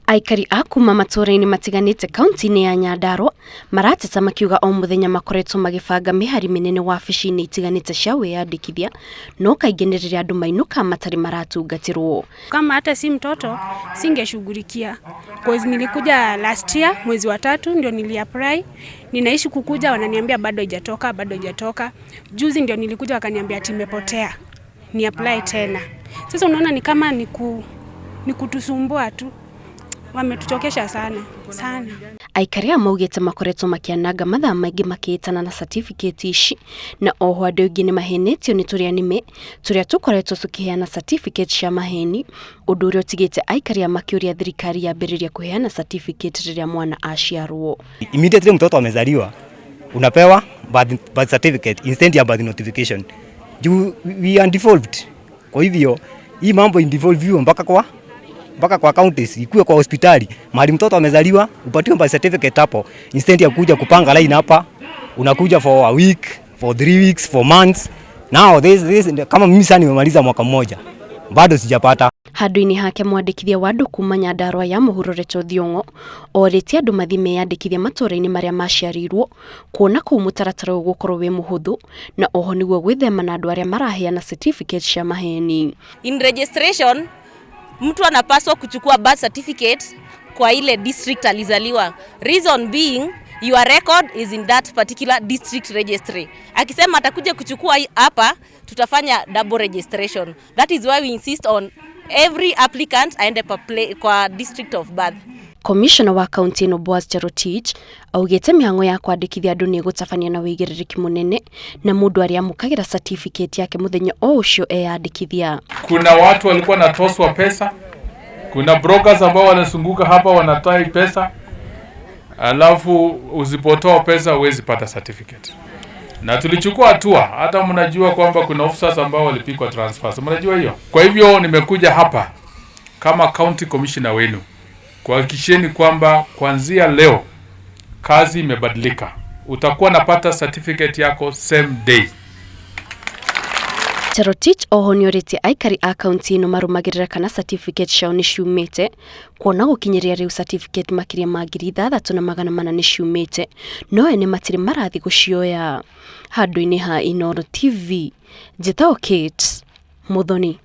Aikari a kuma matũũra-inĩ matiganĩte kaunti-inĩ ya Nyandarua marateta makiuga o mũthenya makoretwo magĩbanga mĩhari mĩnene wabici-inĩ itiganĩte cia wĩyandĩkithia no kaingĩ nĩ rĩrĩa andũ mainũka matarĩ maratungatĩrwo. Kama hata si mtoto singeshughulikia, cause nilikuja last year mwezi wa tatu ndio niliapply. Ninaishi kukuja wananiambia bado haijatoka, bado haijatoka. Juzi ndio nilikuja wakaniambia ati imepotea, ni apply tena. Sasa unaona ni kama ni kutusumbua tu, wametuchokesha sana sana. Aikari aya maugĩte makoretwo makĩananga mathaa maingĩ makĩĩtana na certificate ici na oho andũ aingĩ nĩ mahenetio nĩ tũrĩa nĩme tũrĩa tũkoretwo tũkĩheana certificate cia maheni, ũndũ ũrĩa ũtigĩte aikari aya makĩũria thirikari yambĩrĩrie kũheana certificate rĩrĩa mwana aciarwo. Immediately mtoto amezaliwa, unapewa birth certificate instead ya birth notification. Juu we are devolved. Kwa hivyo hii mambo indevolviwe mpaka kwa counties, ikuwe kwa hospitali mahali mtoto amezaliwa upatiwe birth certificate hapo, instead ya kuja kupanga line hapa, unakuja for a week, for 3 weeks, for months. Now this kama mimi sasa nimemaliza mwaka mmoja, bado sijapata. Handũ-inĩ hake, mwandĩkithia wa andũ kuma Nyandarua ya mũhuro Rachel Thiong'o orĩtie andũ mathiĩ meyandĩkithie matũũra-inĩ marĩa maciarĩirwo, kuona kũu mũtaratara ũyũ ũgũkorwo wĩ mũhũthũ na oho nĩguo gwĩthema na andũ arĩa maraheana certificate cia maheni. In registration, mtu anapaswa kuchukua birth certificate kwa ile district alizaliwa. Reason being, your record is in that particular district registry. Akisema atakuja kuchukua hapa, tutafanya double registration. That is why we insist on every applicant aende kwa district of birth. Komishona wa kaunti ĩno Boaz Cherotich augĩte mĩhang'o ya kwandĩkithia andũ nĩ ĩgũtabania na wĩigĩrĩrĩki mũnene na mũndũ arĩamũkagĩra certificate yake mũthenya o ũcio eyandĩkithia. Kuna watu walikuwa wanatozwa pesa, kuna brokers ambao wanazunguka hapa wanadai pesa, alafu usipotoa pesa huwezi pata certificate. Na tulichukua hatua, hata mnajua kwamba kuna officers ambao walipigwa transfers, mnajua hiyo. Kwa hivyo nimekuja hapa kama county commissioner wenu kuhakikisheni kwamba kuanzia leo kazi imebadilika, utakuwa napata certificate yako same day. Cherotich oho nĩorĩtie aikari a kaunti ĩno marũmagĩrĩra kana certificate ciao nĩ ciumĩte, kuona gũkinyĩria rĩu certificate makĩria ma 6400 nĩ ciumĩte no ene matirĩ marathiĩ gũcioya. Handũ-inĩ ha Inooro TV, njĩtagwo Kate Muthoni.